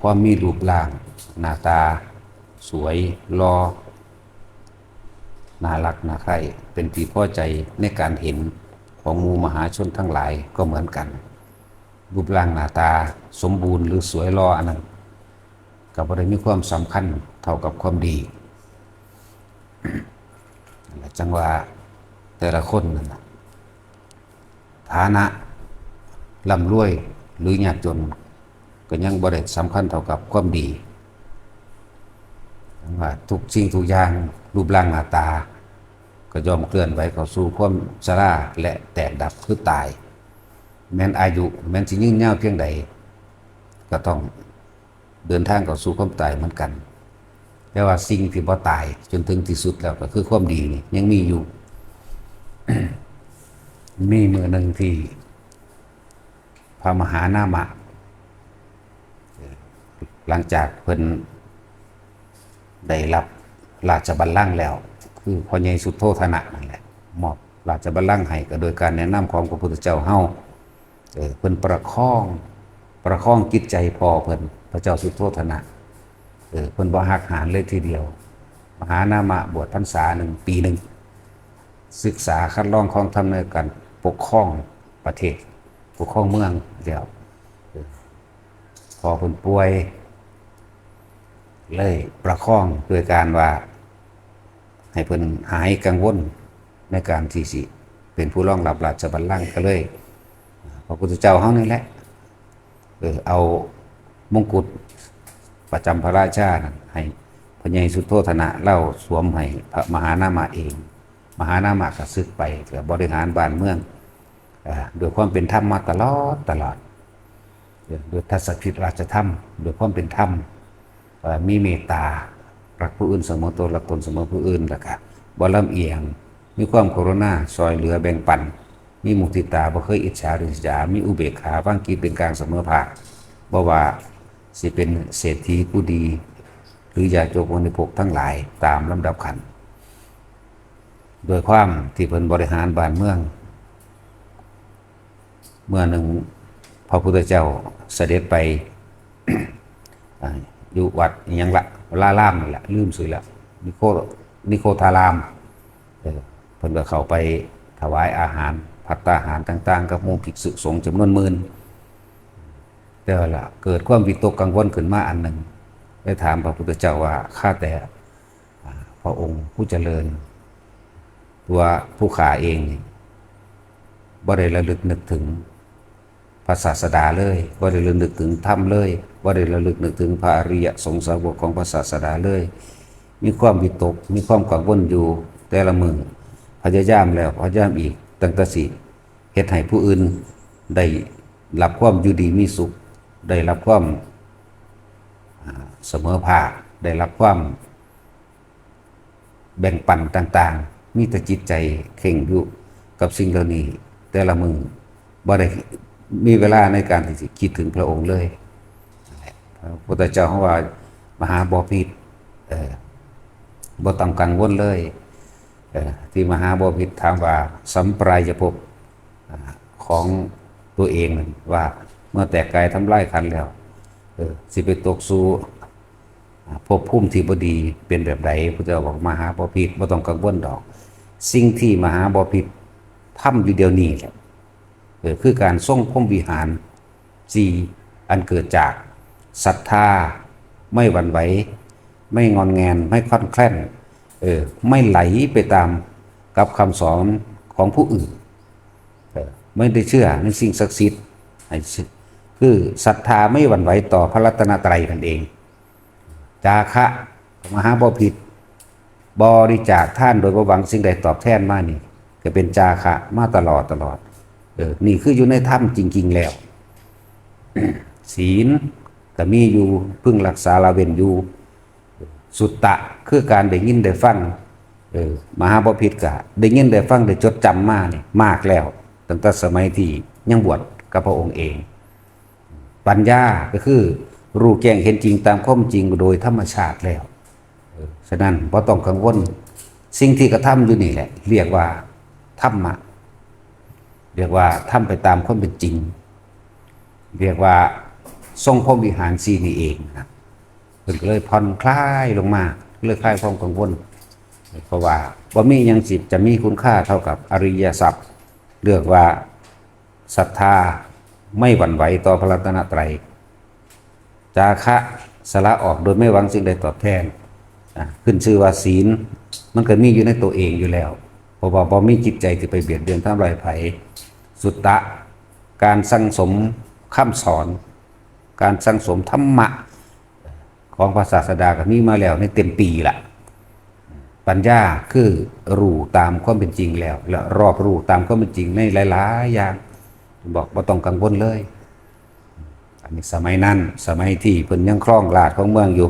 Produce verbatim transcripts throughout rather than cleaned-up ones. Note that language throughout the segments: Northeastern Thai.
ความมีรูปร่างหน้าตาสวยหล่อ น่ารักน่าใคร่ เป็นที่พอใจในการเห็นของหมู่มหาชนทั้งหลายก็เหมือนกัน รูปร่างหน้าตาสมบูรณ์หรือสวยหล่ออันนั้น ก็บ่ได้มีความสำคัญเท่ากับความดี นั่นแหละจั่งว่าแต่ละคนนั่นน่ะ ฐานะร่ำรวยหรือยากจน ก็ยังบ่ได้สำคัญเท่ากับความดี จั่งว่าทุกสิ่งทุกอย่าง รูปร่างหน้าตา ก็ย่อมเคลื่อนไหวเข้าสู่ความชราและแตกดับคือตาย แม้นอายุแม้นสิยืนยาวเพียงใด ก็ต้องเดินทางเข้าสู่ความตายเหมือนกัน แต่ว่าสิ่งที่บ่ตายจนถึงที่สุดแล้วก็คือความดีนี่ยังมีอยู่ มีมื้อหนึ่งที่พระมหานามะ หลังจากเพิ่นได้รับราชบัลลังก์แล้ว คือพ่อใหญ่สุโธทนะนั่นแหละ มอบราชบัลลังก์ให้ก็โดยการแนะนำของพระพุทธเจ้าเฮา เออ เพิ่นประคอง ประคองจิตใจพ่อเพิ่น พระเจ้าสุโธทนะ เออ เพิ่นบ่หักหานเลยทีเดียว มหานามะบวชพรรษาหนึ่ง ปีหนึ่ง ศึกษาคัดลองครองธรรมในการปกครองประเทศ ปกครองเมืองแล้ว เออ พ่อเพิ่นป่วย เลยประคองโดยการว่า ให้เพิ่นหายกังวลในการที่สิเป็นผู้รองรับราชบัลลังก์ ก็เลย พระพุทธเจ้าเฮานี่แหละ เออ เอามงกุฎประจำพระราชานั่นให้พ่อใหญ่สุโธทนะเล่าสวมให้พระมหานามะเอง มหานามะก็สึกไป ก็บริหารบ้านเมือง เอ่อ ด้วยความเป็นธรรมมาตลอดตลอด เอ่อ ด้วยทัศกิจราชธรรม ด้วยความเป็นธรรม เอ่อ มีเมตตา รักผู้อื่นเสมอตัว รักตนเสมอผู้อื่น แล้วก็บ่ลำเอียง มีความกรุณา ช่วยเหลือแบ่งปัน มีมุทิตา บ่เคยอิจฉาริษยา มีอุเบกขา วางจิตเป็นกลางเสมอภาค บ่ว่าสิเป็นเศรษฐีผู้ดี หรือยาจกบริโภคทั้งหลายตามลำดับขั้น โดยความที่เพิ่นบริหารบ้านเมือง เมื่อหนึ่งพระพุทธเจ้าเสด็จไป อ่า อยู่วัดอิหยังละ วรารามนี่แหละ ลืมชื่อละ นิโค นิโคธาราม เออ เพิ่นก็เข้าไปถวายอาหาร ภัตตาหารต่างๆ กับหมู่ภิกษุสงฆ์จำนวนหมื่น แต่ว่าละเกิดความวิตกกังวลขึ้นมาอันหนึ่ง ได้ถามพระพุทธเจ้าว่า ข้าแต่ อ่า พระองค์ผู้เจริญ ตัวผู้ข้าเองนี่บ่ได้ระลึกนึกถึงพระศาสดาเลย บ่ได้ระลึกนึกถึงธรรมเลย บ่ได้ระลึกนึกถึงพระอริยสงฆ์สาวกของพระศาสดาเลย มีความวิตก มีความกังวลอยู่แต่ละมื้อ พยายามแล้วพยายามอีก ตั้งแต่สิเฮ็ดให้ผู้อื่นได้รับความอยู่ดีมีสุข ได้รับความ อ่า เสมอภาค ได้รับความ แบ่งปันต่างๆ มีแต่จิตใจเคร่งอยู่กับสิ่งเหล่านี้ แต่ละมื้อบ่ได้มีเวลาในการที่สิคิดถึงพระองค์เลย พระพุทธเจ้าเฮาว่า มหาบพิตร เอ่อ บ่ต้องกังวลเลย เอ่อ ที่มหาบพิตรถามว่า สัมปรายภพ อ่า ของตัวเองนั่นว่า เมื่อแตกกายทำลายขันธ์แล้ว เออ สิไปตกสู่ อ่า ภพภูมิที่บ่ดีเป็นแบบใด พระเจ้าบอก มหาบพิตร บ่ต้องกังวลดอก สิ่งที่มหาบพิตรทำอยู่เดี๋ยวนี้แหละ เออ คือการทรงพรหมวิหารสี่ อันเกิดจากศรัทธา ไม่หวั่นไหว ไม่งอนแงน ไม่คลอนแคลน เออ ไม่ไหลไปตามกับคำสอนของผู้อื่น เออ ไม่ได้เชื่อในสิ่งศักดิ์สิทธิ์ ให้เชื่อ คือศรัทธาไม่หวั่นไหวต่อพระรัตนตรัยนั่นเอง จาคะ มหาบพิตร บริจาคทานโดยบ่หวังสิ่งใดตอบแทนมานี่ ก็เป็นจาคะมาตลอดตลอด เออ นี่คืออยู่ในธรรมจริงๆแล้ว ศีลก็มีอยู่ พึงรักษาละเว้นอยู่ สุตตะ คือการได้ยินได้ฟัง เออ มหาบพิตรก็ได้ยินได้ฟังได้จดจำมานี่มากแล้ว ตั้งแต่สมัยที่ยังบวชกับพระองค์เอง ปัญญาก็คือรู้แจ้งเห็นจริงตามความจริงโดยธรรมชาติแล้ว เออ ฉะนั้นบ่ต้องกังวล สิ่งที่กระทำอยู่นี่แหละ เรียกว่าธรรมะ เรียกว่าทำไปตามความเป็นจริง เรียกว่า ทรงพรหมวิหารสี่นี่เองนะ เพิ่นก็เลยผ่อนคลายลงมา เลยคลายความกังวล เพราะว่าบ่มีหยังสิจะมีคุณค่าเท่ากับอริยทรัพย์ เรียกว่าศรัทธาไม่หวั่นไหวต่อพระรัตนตรัย จาคะสละออกโดยไม่หวังสิ่งใดตอบแทน อ่ะ ขึ้นชื่อว่าศีล มันก็มีอยู่ในตัวเองอยู่แล้ว เพราะว่าบ่มีจิตใจที่ไปเบียดเบียนทำลายไผ สุตตะ การสั่งสมคำสอน การสั่งสมธรรมะของพระศาสดาก็มีมาแล้วในเต็มปีละ ปัญญาคือรู้ตามความเป็นจริงแล้ว และรอบรู้ตามความเป็นจริงในหลายๆอย่าง บอกบ่ต้องกังวลเลย อันนี้สมัยนั้น สมัยที่เพิ่นยังครองราชย์ของเมืองอยู่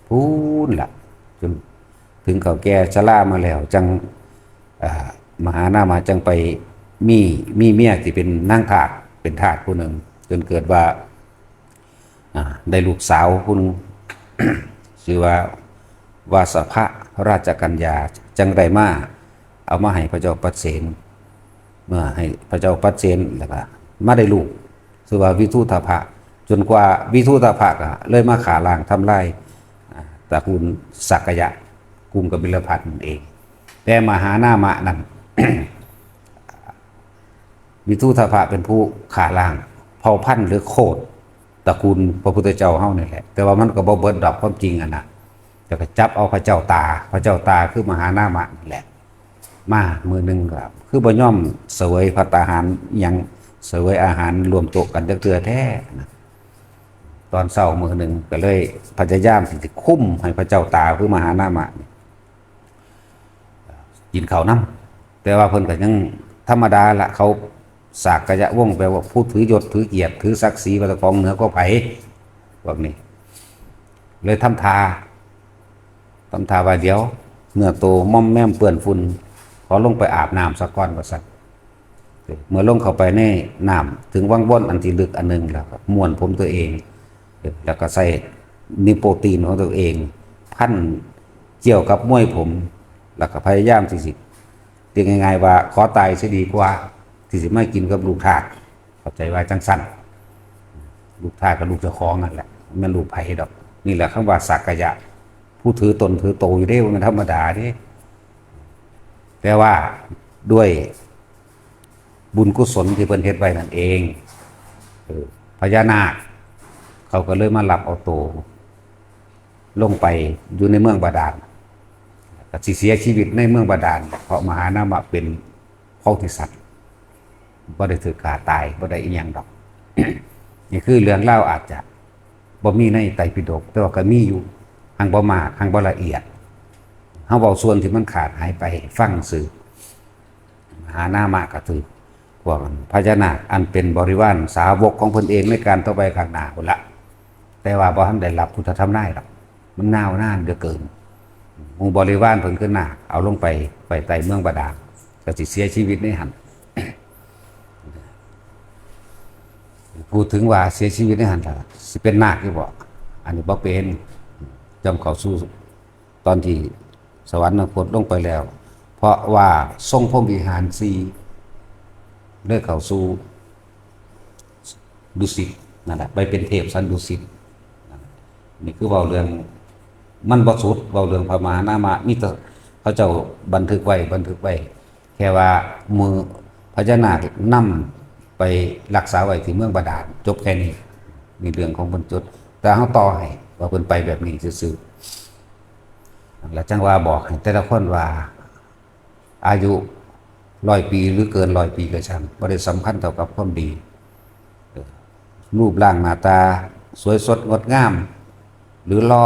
พู้นละ จนถึงเขาแก่ชรามาแล้ว จัง อ่า มหานามะจังไปมี มีเมียที่เป็นนางทาส เป็นทาสผู้หนึ่ง จนเกิดว่า อ่า ได้ลูกสาวผู้หนึ่ง ชื่อว่าวาสภะราชกัญญา จังได้มา เอามาให้พระเจ้าปัจเสน เมื่อให้พระเจ้าปัจเสนแล้วก็มาได้ลูก ชื่อว่าวิทุตถภะ จนกว่าวิทุตถภะก็เลยมาฆ่าล้างทำลาย อ่า ตระกูลสักยะ กรุงกบิลพัสดุ์นั่นเอง แต่มหานามะนั้น วิทุตถภะเป็นผู้ฆ่าล้างเผ่าพันธุ์หรือโคตรตระกูลพระพุทธเจ้าเฮานี่แหละ แต่ว่ามันก็บ่เบิดดอกความจริงอะนะ แต่ก็จับเอาพระเจ้าตา พระเจ้าตาคือมหานามะนี่แหละ มามื้อหนึ่งก็คือบ่ยอมเสวยภัตตาหาร ยังเสวยอาหารร่วมโต๊ะกันจักเทื่อแท้นะ ตอนเช้ามื้อหนึ่งก็เลยพยายามที่จะคุมให้พระเจ้าตาคือมหานามะนี่ กินข้าวนำ แต่ว่าเพิ่นก็ยังธรรมดาละ เขาสักยะวงศ์แปลว่าผู้ถือยศถือเกียรติถือศักดิ์ศรีว่าเจ้าของเหนือกว่าไผ พวกนี้ เลยทำท่า ทำท่าว่าเดี๋ยวเนื้อโตมอมแมมเปื้อนฝุ่น ขอลงไปอาบน้ำซะก่อนว่าซั่น เมื่อลงเข้าไปในน้ำถึงวังวนอันที่ลึกอันหนึ่งแล้วก็ม้วนผมตัวเอง แล้วก็ใส่นิ้วโป้งตีนของตัวเอง พันเกี่ยวกับมวยผม แล้วก็พยายามที่สิ เรียกง่ายๆว่าขอตายซะดีกว่า ที่สิมากินกับลูกทาส เข้าใจว่าจังซั่น ลูกทาสกับลูกเจ้าของนั่นแหละ แม่นลูกไผดอก นี่แหละคำว่าสักยะ ผู้ถือตนถือโตอยู่เด้ มันธรรมดาเด้ แต่ว่าด้วยบุญกุศลที่เพิ่นเฮ็ดไว้นั่นเอง เออ พญานาคเขาก็เลยมารับเอาโต ลงไปอยู่ในเมืองบาดาล ก็สิเสียชีวิตในเมืองบาดาล เพราะมหานามะเป็นโพธิสัตว์ บ่ได้ถืกฆ่าตาย บ่ได้อีหยังดอก นี่คือเรื่องราวอาจจะบ่มีในไตรปิฎก แต่ว่าก็มีอยู่ หังบ่มาก หังบ่ละเอียด เฮาเว้าส่วนที่มันขาดหายไปให้ฟังซื่อ มหานามะก็ถือพวกพญานาคอันเป็นบริวารสาวกของเพิ่นเองในการต่อไปข้างหน้าพุ้นละ แต่ว่าบ่ทันได้รับพุทธธรรมนายดอก มันยาวนานเหลือเกิน หมู่บริวารเพิ่นคือนาคเอาลงไป ไปใต้เมืองบาดาล ก็สิเสียชีวิตในหั่น พูดถึงว่าเสียชีวิตในหั่นล่ะ สิเป็นนาคอยู่บ่ อันนี้บ่เป็น ย่อมเข้าสู่ตอนที่สวรรคตลงไปแล้ว เพราะว่าทรงพรหมวิหารสี่ เลยเข้าสู่ดุสิตนั่นแหละ ไปเป็นเทพสันดุสิต นี่คือเว้าเรื่อง มันบ่สุด เว้าเรื่องพระมหานามะ มีแต่เขาเจ้าบันทึกไว้ บันทึกไว้ แค่ว่ามือพญานาคนำไปรักษาไว้ที่เมืองบาดาล จบแค่นี้ นี่เรื่องของเพิ่นจด แต่เฮาต่อให้ว่าเพิ่นไปแบบนี้ซื่อๆ แล้วจังว่าบอกให้แต่ละคนว่า อายุร้อยปีหรือเกินร้อยปีก็ช่าง บ่ได้สำคัญเท่ากับความดี เออ รูปร่างหน้าตาสวยสดงดงาม หรือหล่อ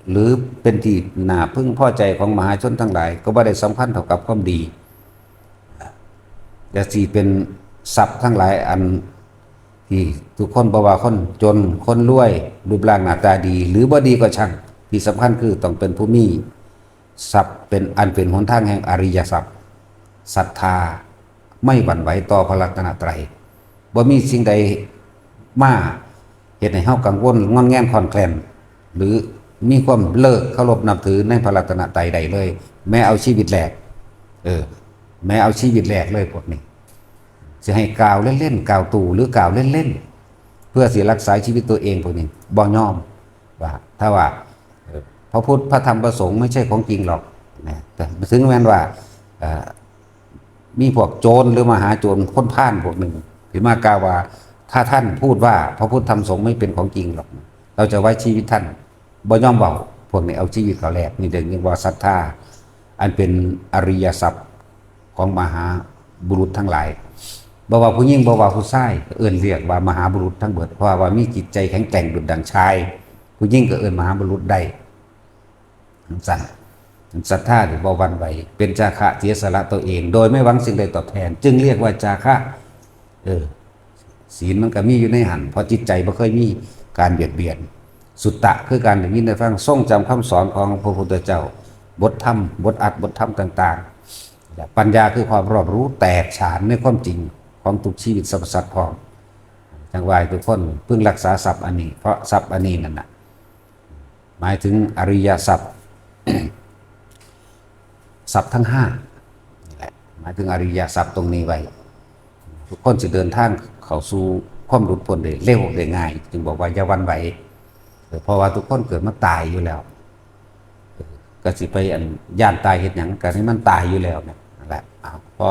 หรือเป็นที่น่าพึงพอใจของมหาชนทั้งหลาย ก็บ่ได้สำคัญเท่ากับความดี แต่สิเป็นทรัพย์ทั้งหลายอันที่ทุกคน บ่ว่าคนจนคนรวย รูปร่างหน้าตาดี หรือบ่ดีก็ช่าง ที่สำคัญคือต้องเป็นผู้มีทรัพย์เป็นอันเป็นหนทางแห่งอริยทรัพย์ ศรัทธาไม่หวั่นไหวต่อพระรัตนตรัย บ่มีสิ่งใดมาเฮ็ดให้เฮากังวลงอนแงนคลอนแคลน หรือมีความเลิกเคารพนับถือในพระรัตนตรัยใดเลย แม้เอาชีวิตแลก เออ แม้เอาชีวิตแลกเลยพวกนี้ สิให้กล่าวเล่นๆ กล่าวตู่หรือกล่าวเล่นๆ พื่อสิรักษาชีวิตตัวเองพวกนี้บ่ยอม ว่าถ้าว่าเอ่อพระพุทธพระธรรมพระสงฆ์ไม่ใช่ของจริงหรอกนะแต่ถึงแม้นว่าเอ่อมีพวกโจรหรือมหาโจรคนพาลพวกหนึ่งที่มากล่าวว่า ถ้าท่านพูดว่าพระพุทธธรรมสงฆ์ไม่เป็นของจริงหรอก เราจะไว้ชีวิตท่านบ่ยอมเบาพวกนี้เอาชีวิตเขาแลกนี่เรียกว่าศรัทธา อันเป็นอริยทรัพย์ของมหาบุรุษทั้งหลายบ่ว่าผู้หญิงบ่ว่าผู้ชายเอิ้นเรียกว่ามหาบุรุษทั้งเบิดเพราะว่ามีจิตใจแข็งแกร่งดุจดังชาย ผู้หญิงก็เอิ้นมหาบุรุษได้จั่งซั่นศรัทธาหรือบ่หวั่นไหวเป็นจาคะเสียสละตัวเอง โดยไม่หวังสิ่งใดตอบแทน จึงเรียกว่าจาคะ เออ ศีลมันก็มีอยู่ในหั้นเพราะจิตใจบ่เคยมีการเบียดเบียน สุตตะคือการได้ยินได้ฟังทรงจำคำสอนของพระพุทธเจ้า บทธรรมบทอัตถ์บทธรรมต่างๆและปัญญาคือความรอบรู้แตกฉานในความจริงของทุกชีวิตสรรพสัตว์พร้อมจั่งว่าให้ทุกคนพึงรักษาทรัพย์อันนี้ เพราะทรัพย์อันนี้นั่นน่ะหมายถึงอริยทรัพย์ ทรัพย์ทั้งห้านี่แหละหมายถึงอริยทรัพย์ตรงนี้ไว้ ทุกคนจะเดินทางเข้าสู่ความหลุดพ้นได้เร็วได้ง่าย จึงบอกว่าอย่าหวั่นไหวเออเพราะว่าทุกคนเกิดมาตายอยู่แล้วเออก็สิไปอันย่านตายเฮ็ดหยังก็ให้มันตายอยู่แล้วเนี่ยนั่นแหละเอาพอ